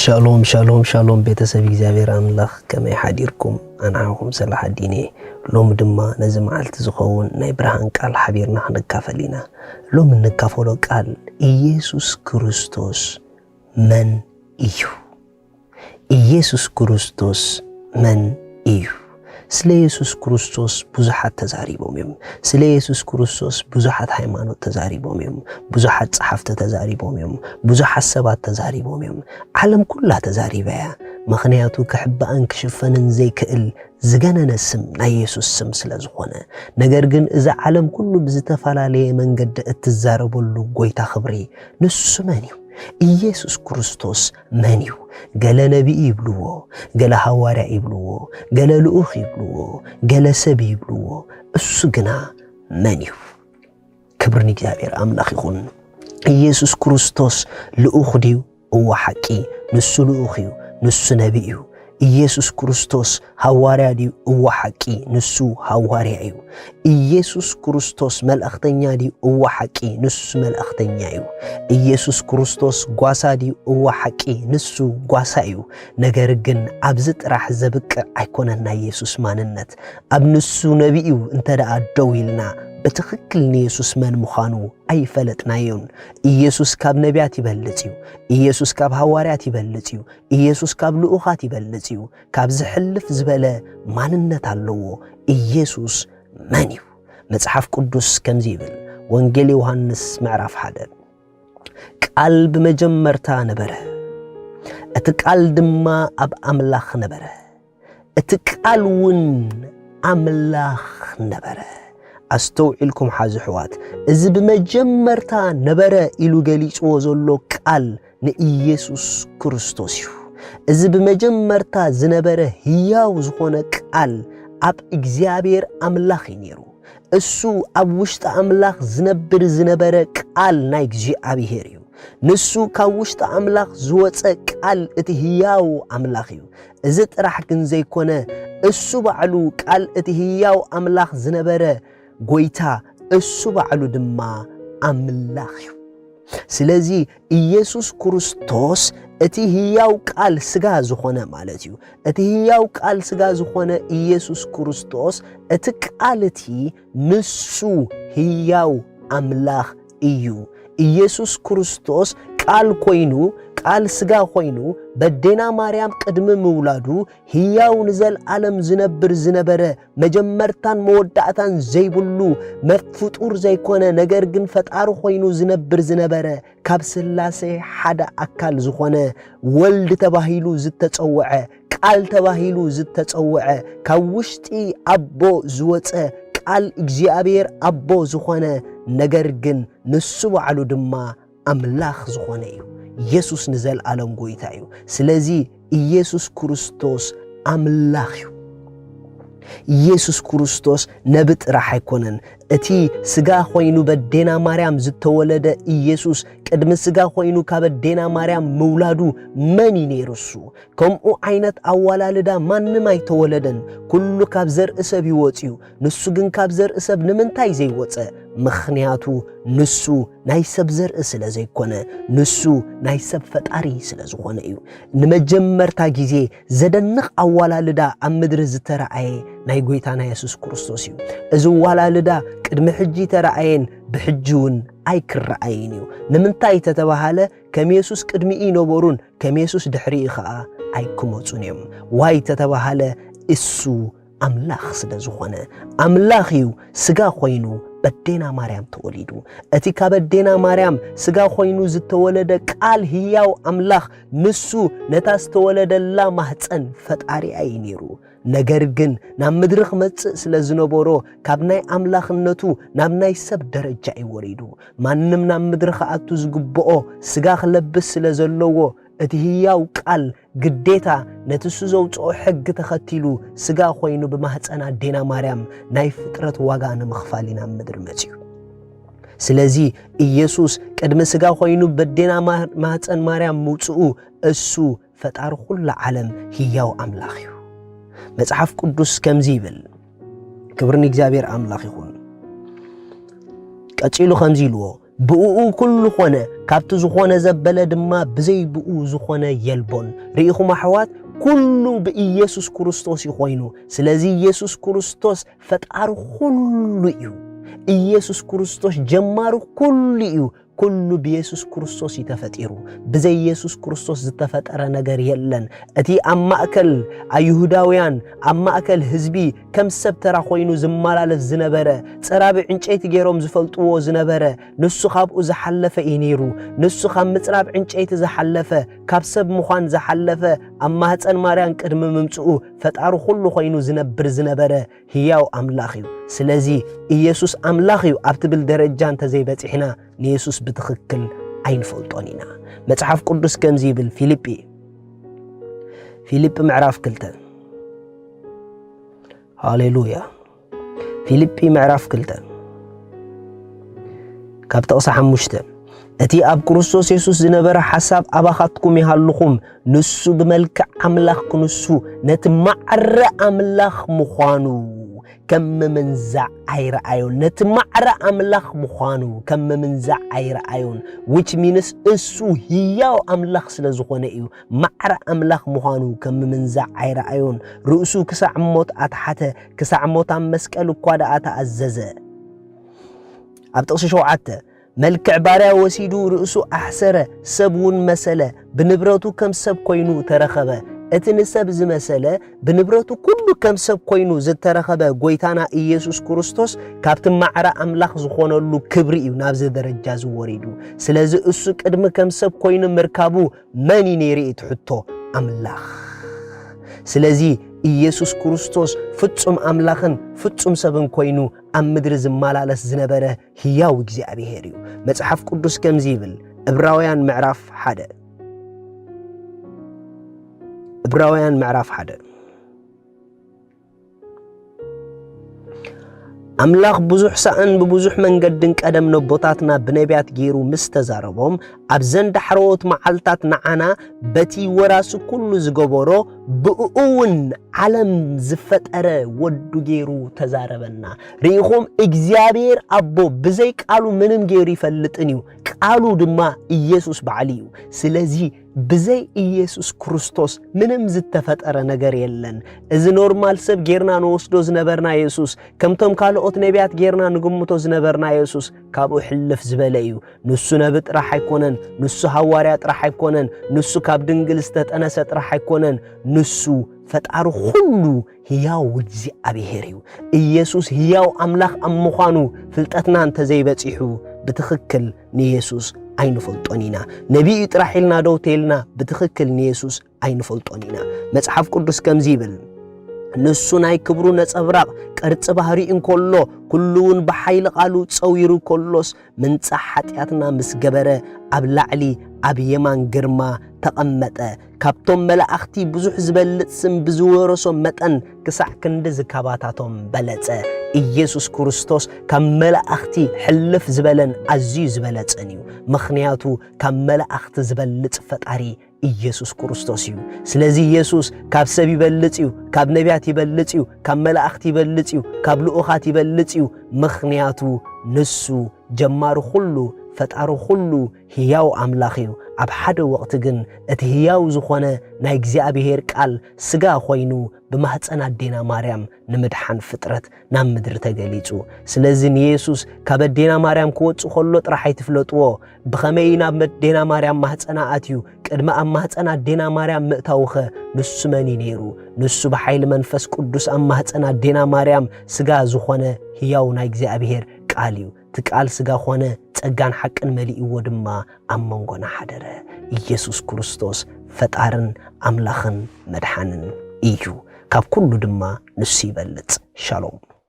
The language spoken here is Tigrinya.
ሻሎም ሻሎም ሻሎም፣ ቤተሰብ እግዚኣብሔር ኣምላኽ፣ ከመይ ሓዲርኩም? ኣንሓኹም ሰላሕ ኣዲነ። ሎሚ ድማ ነዚ መዓልቲ ዝኸውን ናይ ብርሃን ቃል ሓቢርና ክንካፈል ኢና። ሎሚ እንካፈሎ ቃል፣ ኢየሱስ ክርስቶስ መን እዩ? ኢየሱስ ክርስቶስ መን እዩ? ስለ ኢየሱስ ክርስቶስ ብዙሓት ተዛሪቦም እዮም። ስለ ኢየሱስ ክርስቶስ ብዙሓት ሃይማኖት ተዛሪቦም እዮም። ብዙሓት ጸሓፍቲ ተዛሪቦም እዮም። ብዙሓት ሰባት ተዛሪቦም እዮም። ዓለም ኩላ ተዛሪባ እያ። ምኽንያቱ ክሕባእን ክሽፈንን ዘይክእል ዝገነነ ስም ናይ ኢየሱስ ስም ስለ ዝኾነ። ነገር ግን እዛ ዓለም ኩሉ ብዝተፈላለየ መንገዲ እትዛረበሉ ጎይታ ክብሪ ንሱ መን እዩ? ኢየሱስ ክርስቶስ መን እዩ? ገለ ነቢይ ይብልዎ፣ ገለ ሃዋርያ ይብልዎ፣ ገለ ልኡኽ ይብልዎ፣ ገለ ሰብ ይብልዎ። እሱ ግና መን እዩ? ክብሪ ንእግዚኣብሔር ኣምላኽ ይኹን። ኢየሱስ ክርስቶስ ልኡኽ ድዩ? እወ ሓቂ፣ ንሱ ልኡኽ እዩ፣ ንሱ ነቢይ እዩ። ኢየሱስ ክርስቶስ ሃዋርያ ድዩ? እወ ሓቂ፣ ንሱ ሃዋርያ እዩ። ኢየሱስ ክርስቶስ መልእኽተኛ ድዩ? እወ ሓቂ፣ ንሱ መልእኽተኛ እዩ። ኢየሱስ ክርስቶስ ጓሳ ድዩ? እወ ሓቂ፣ ንሱ ጓሳ እዩ። ነገር ግን ኣብዚ ጥራሕ ዘብቅዕ ኣይኮነን ናይ ኢየሱስ ማንነት። ኣብ ንሱ ነቢይ እዩ እንተ ደኣ ደው ኢልና፣ ብትኽክል ንየሱስ መን ምዃኑ ኣይፈለጥናዮን። ኢየሱስ ካብ ነቢያት ይበልጽ እዩ። ኢየሱስ ካብ ሃዋርያት ይበልጽ እዩ። ኢየሱስ ካብ ልኡኻት ይበልጽ እዩ። ካብ ዝሕልፍ ዝበለ ማንነት ኣለዎ። ኢየሱስ መን እዩ? መጽሓፍ ቅዱስ ከምዚ ይብል፣ ወንጌል ዮሃንስ ምዕራፍ ሓደ፣ ቃል ብመጀመርታ ነበረ፣ እቲ ቃል ድማ ኣብ ኣምላኽ ነበረ፣ እቲ ቃል እውን ኣምላኽ ነበረ። ኣስተውዒልኩም ሓዚ ኣሕዋት፣ እዚ ብመጀመርታ ነበረ ኢሉ ገሊጽዎ ዘሎ ቃል ንኢየሱስ ክርስቶስ እዩ። እዚ ብመጀመርታ ዝነበረ ህያው ዝኾነ ቃል ኣብ እግዚኣብሔር ኣምላኽ እዩ ነይሩ። እሱ ኣብ ውሽጢ ኣምላኽ ዝነብር ዝነበረ ቃል ናይ እግዚኣብሔር እዩ። ንሱ ካብ ውሽጢ ኣምላኽ ዝወጸ ቃል እቲ ህያው ኣምላኽ እዩ። እዚ ጥራሕ ግን ዘይኮነ፣ እሱ ባዕሉ ቃል እቲ ህያው ኣምላኽ ዝነበረ ጎይታ፣ እሱ ባዕሉ ድማ ኣምላኽ እዩ። ስለዚ ኢየሱስ ክርስቶስ እቲ ህያው ቃል ስጋ ዝኾነ ማለት እዩ። እቲ ህያው ቃል ስጋ ዝኾነ ኢየሱስ ክርስቶስ፣ እቲ ቃል እቲ ንሱ ህያው ኣምላኽ እዩ። ኢየሱስ ክርስቶስ ቃል ኮይኑ፣ ቃል ስጋ ኮይኑ፣ በዴና ማርያም ቅድሚ ምውላዱ ህያው ንዘልኣለም ዝነብር ዝነበረ፣ መጀመርታን መወዳእታን ዘይብሉ፣ መ-፣ ፍጡር ዘይኮነ፣ ነገር ግን ፈጣሪ ኮይኑ ዝነብር ዝነበረ፣ ካብ ስላሴ ሓደ ኣካል ዝኾነ፣ ወልድ ተባሂሉ ዝተጸውዐ፣ ቃል ተባሂሉ ዝተጸውዐ፣ ካብ ውሽጢ ኣቦ ዝወጸ፣ ቃል እግዚኣብሔር ኣቦ ዝኾነ፣ ነገር ግን ንሱ ባዕሉ ድማ ኣምላኽ ዝኾነ እዩ። ኢየሱስ ንዘልኣለም ጎይታ እዩ። ስለዚ ኢየሱስ ክርስቶስ ኣምላኽ እዩ። ኢየሱስ ክርስቶስ ነቢ ጥራሕ ኣይኮነን። እቲ ስጋ ኮይኑ በዴና ማርያም ዝተወለደ ኢየሱስ፣ ቅድሚ ስጋ ኮይኑ ካብ ኣዴና ማርያም ምውላዱ መን እዩ ነይሩ እሱ? ከምኡ ዓይነት ኣዋላልዳ ማንም ኣይተወለደን። ኩሉ ካብ ዘርኢ ሰብ እዩ ወጺኡ። ንሱ ግን ካብ ዘርኢ ሰብ ንምንታይ ዘይወጸ? ምኽንያቱ ንሱ ናይ ሰብ ዘርኢ ስለ ዘይኮነ፣ ንሱ ናይ ሰብ ፈጣሪ ስለ ዝኾነ እዩ። ንመጀመርታ ግዜ ዘደንቕ ኣዋላልዳ ኣብ ምድሪ ዝተረኣየ ናይ ጎይታና የሱስ ክርስቶስ እዩ። እዚ ኣዋላልዳ ቅድሚ ሕጂ ተረኣየን ብሕጂ እውን ኣይክረኣይን እዩ። ንምንታይ ተተባሃለ፣ ከም የሱስ ቅድሚኡ ይነበሩን ከም የሱስ ድሕሪኡ ኸኣ ኣይክመጹን እዮም። ዋይ ተተባሃለ፣ እሱ ኣምላኽ ስለ ዝኾነ። ኣምላኽ እዩ ስጋ ኮይኑ በዴና ማርያም ተወሊዱ። እቲ ካብ ኣዴና ማርያም ስጋ ኮይኑ ዝተወለደ ቃል ህያው ኣምላኽ፣ ንሱ ነታ ዝተወለደላ ማህፀን ፈጣሪኣ እዩ ነይሩ። ነገር ግን ናብ ምድሪ ክመጽእ ስለ ዝነበሮ፣ ካብ ናይ ኣምላኽነቱ ናብ ናይ ሰብ ደረጃ እዩ ወሪዱ። ማንም ናብ ምድሪ ክኣቱ ዝግብኦ ስጋ ክለብስ ስለ ዘለዎ፣ እቲ ህያው ቃል ግዴታ ነቲ እሱ ዘውጽኦ ሕጊ ተኸቲሉ ስጋ ኮይኑ ብማህፀን ኣዴና ማርያም ናይ ፍጥረት ዋጋ ንምኽፋል እዩ ናብ ምድሪ መጺኡ። ስለዚ ኢየሱስ ቅድሚ ስጋ ኮይኑ በዴና ማ-፣ ማህፀን ማርያም ምውጽኡ እሱ ፈጣሪ ኩላ ዓለም ህያው ኣምላኽ እዩ። መጽሓፍ ቅዱስ ከምዚ ይብል። ክብሪ ንእግዚኣብሔር ኣምላኽ ይኹን። ቀጺሉ ከምዚ ኢልዎ፣ ብእኡ ኩሉ ኾነ፣ ካብቲ ዝኾነ ዘበለ ድማ ብዘይ ብኡ ዝኾነ የልቦን። ርኢኹም ኣሕዋት፣ ኩሉ ብኢየሱስ ክርስቶስ እዩ ኾይኑ። ስለዚ ኢየሱስ ክርስቶስ ፈጣሪ ኩሉ እዩ። ኢየሱስ ክርስቶስ ጀማሪ ኩሉ እዩ። ኩሉ ብኢየሱስ ክርስቶስ እዩ ተፈጢሩ። ብዘይ ኢየሱስ ክርስቶስ ዝተፈጠረ ነገር የለን። እቲ ኣብ ማእከል ኣይሁዳውያን፣ ኣብ ማእከል ህዝቢ ከም ሰብ ተራ ኮይኑ ዝመላለስ ዝነበረ፣ ጸራቢ ዕንጨይቲ ገይሮም ዝፈልጥዎ ዝነበረ፣ ንሱ ካብኡ ዝሓለፈ እዩ ነይሩ። ንሱ ካብ ምጽራብ ዕንጨይቲ ዝሓለፈ፣ ካብ ሰብ ምዃን ዝሓለፈ፣ ኣብ ማህጸን ማርያም ቅድሚ ምምጽኡ ፈጣሪ ኩሉ ኮይኑ ዝነብር ዝነበረ ህያው ኣምላኽ እዩ። ስለዚ ኢየሱስ ኣምላኽ እዩ ኣብ ትብል ደረጃ እንተዘይበጺሕና፣ ንየሱስ ብትኽክል ኣይንፈልጦን ኢና። መጽሓፍ ቅዱስ ከምዚ ይብል፣ ፊልጲ፣ ፊልጲ ምዕራፍ ክልተ። ሃሌሉያ። ፊልጲ ምዕራፍ ክልተ ካብ ጥቕሲ ሓሙሽተ፣ "እቲ ኣብ ክርስቶስ የሱስ ዝነበረ ሓሳብ ኣባኻትኩም ይሃልኹም፣ ንሱ ብመልክዕ ኣምላኽ ክንሱ፣ ነቲ ማዕረ ኣምላኽ ምዃኑ ከም ምምንዛዕ ኣይረኣዮን።" ነቲ ማዕረ ኣምላኽ ምዃኑ ከም ምምንዛዕ ኣይረኣዮን። Which means እሱ ህያው ኣምላኽ ስለ ዝኾነ እዩ። ማዕረ ኣምላኽ ምዃኑ ከም ምምንዛዕ ኣይረኣዮን። ርእሱ ክሳዕ ሞት ኣትሓተ፣ ክሳዕ ሞት ኣብ መስቀል እኳ ደኣ ተኣዘዘ። ኣብ ጥቕሲ ሸውዓተ፣ "መልክዕ ባርያ ወሲዱ ርእሱ ኣሕሰረ፣ ሰብ እውን መሰለ፣ ብንብረቱ ከም ሰብ ኮይኑ ተረኸበ።" እቲ ንሰብ ዝመሰለ፣ ብንብረቱ ኩሉ ከም ሰብ ኮይኑ ዝተረኸበ ጎይታና ኢየሱስ ክርስቶስ፣ ካብቲ ማዕረ ኣምላኽ ዝኾነሉ ክብሪ እዩ ናብዚ ደረጃ እዚ ወሪዱ። ስለዚ እሱ ቅድሚ ከም ሰብ ኮይኑ ምርካቡ መን እዩ ነይሩ እቲ ሕቶ? ኣምላኽ። ስለዚ ኢየሱስ ክርስቶስ ፍጹም ኣምላኽን ፍጹም ሰብን ኮይኑ ኣብ ምድሪ ዝመላለስ ዝነበረ ህያው እግዚኣብሔር እዩ። መጽሓፍ ቅዱስ ከምዚ ይብል፣ ዕብራውያን ምዕራፍ ሓደ፣ ዕብራውያን ምዕራፍ ሓደ፣ "ኣምላኽ ብዙሕ ሳእን ብብዙሕ መንገድን ቀደም ነቦታትና ብነቢያት ገይሩ ምስ ተዛረቦም፣ ኣብዘን ዳሕረዎት መዓልታት ንዓና በቲ ወራሲ ኩሉ ዝገበሮ፣ ብእኡ እውን ዓለም ዝፈጠረ ወዱ ገይሩ ተዛረበና።" ርኢኹም፣ እግዚኣብሔር ኣቦ ብዘይ ቃሉ ምንም ገይሩ ይፈልጥን እዩ። ቃሉ ድማ ኢየሱስ ባዕሉ እዩ። ስለዚ ብዘይ ኢየሱስ ክርስቶስ ምንም ዝተፈጠረ ነገር የለን። እዚ ኖርማል ሰብ ጌርና ንወስዶ ዝነበርና የሱስ፣ ከምቶም ካልኦት ነቢያት ጌርና ንግምቶ ዝነበርና የሱስ ካብኡ ሕልፍ ዝበለ እዩ። ንሱ ነቢ ጥራሕ ኣይኮነን፣ ንሱ ሃዋርያ ጥራሕ ኣይኮነን፣ ንሱ ካብ ድንግል ዝተጠነሰ ጥራሕ ኣይኮነን፣ ንሱ ፈጣሪ ኩሉ ህያው እግዚኣብሔር እዩ። ኢየሱስ ህያው ኣምላኽ ኣብ ምዃኑ ፍልጠትና እንተዘይበጺሑ፣ ብትኽክል ንየሱስ ኣይንፈልጦን ኢና። ነቢይ እዩ ጥራሕ ኢልና ደው ተይልና፣ ብትኽክል ንየሱስ ኣይንፈልጦን ኢና። መጽሓፍ ቅዱስ ከምዚ ይብል፣ "ንሱ ናይ ክብሩ ነጸብራቕ ቅርጺ ባህሪ እንከሎ፣ ኩሉ እውን ብሓይሊ ቃሉ ጸዊሩ ከሎስ፣ ምንጻሕ ሓጢኣትና ምስ ገበረ፣ ኣብ ላዕሊ ኣብ የማን ግርማ ተቐመጠ። ካብቶም መላእኽቲ ብዙሕ ዝበልጽ ስም ብዝወረሶ መጠን፣ ክሳዕ ክንዲ ዝካባታቶም በለጸ።" ኢየሱስ ክርስቶስ ካብ መላእኽቲ ሕልፍ ዝበለን ኣዝዩ ዝበለጸን እዩ። ምኽንያቱ ካብ መላእኽቲ ዝበልጽ ፈጣሪ ኢየሱስ ክርስቶስ እዩ። ስለዚ ኢየሱስ ካብ ሰብ ይበልጽ እዩ፣ ካብ ነቢያት ይበልጽ እዩ፣ ካብ መላእኽቲ ይበልጽ እዩ፣ ካብ ልኡኻት ይበልጽ እዩ። ምኽንያቱ ንሱ ጀማሪ ኩሉ፣ ፈጣሪ ኩሉ፣ ህያው ኣምላኽ እዩ። ኣብ ሓደ ወቕቲ ግን እቲ ህያው ዝኾነ ናይ እግዚኣብሔር ቃል ስጋ ኮይኑ ብማህፀን ኣዴና ማርያም ንምድሓን ፍጥረት ናብ ምድሪ ተገሊጹ። ስለዚ ንየሱስ ካብ ኣዴና ማርያም ክወጽእ ከሎ ጥራሕ ኣይትፍለጥዎ። ብኸመይ ናብ ኣዴና ማርያም ማህፀና ኣትዩ? ቅድሚ ኣብ ማህፀን ኣዴና ማርያም ምእታውኸ ንሱ መን እዩ ነይሩ? ንሱ ብሓይሊ መንፈስ ቅዱስ ኣብ ማህፀን ኣዴና ማርያም ስጋ ዝኾነ ህያው ናይ እግዚኣብሔር ቃል እዩ። እቲ ቃል ስጋ ኾነ፣ ጸጋን ሓቅን መሊእዎ ድማ ኣብ መንጎና ሓደረ። ኢየሱስ ክርስቶስ ፈጣርን ኣምላኽን መድሓንን እዩ። ካብ ኩሉ ድማ ንሱ ይበልጽ። ሻሎም።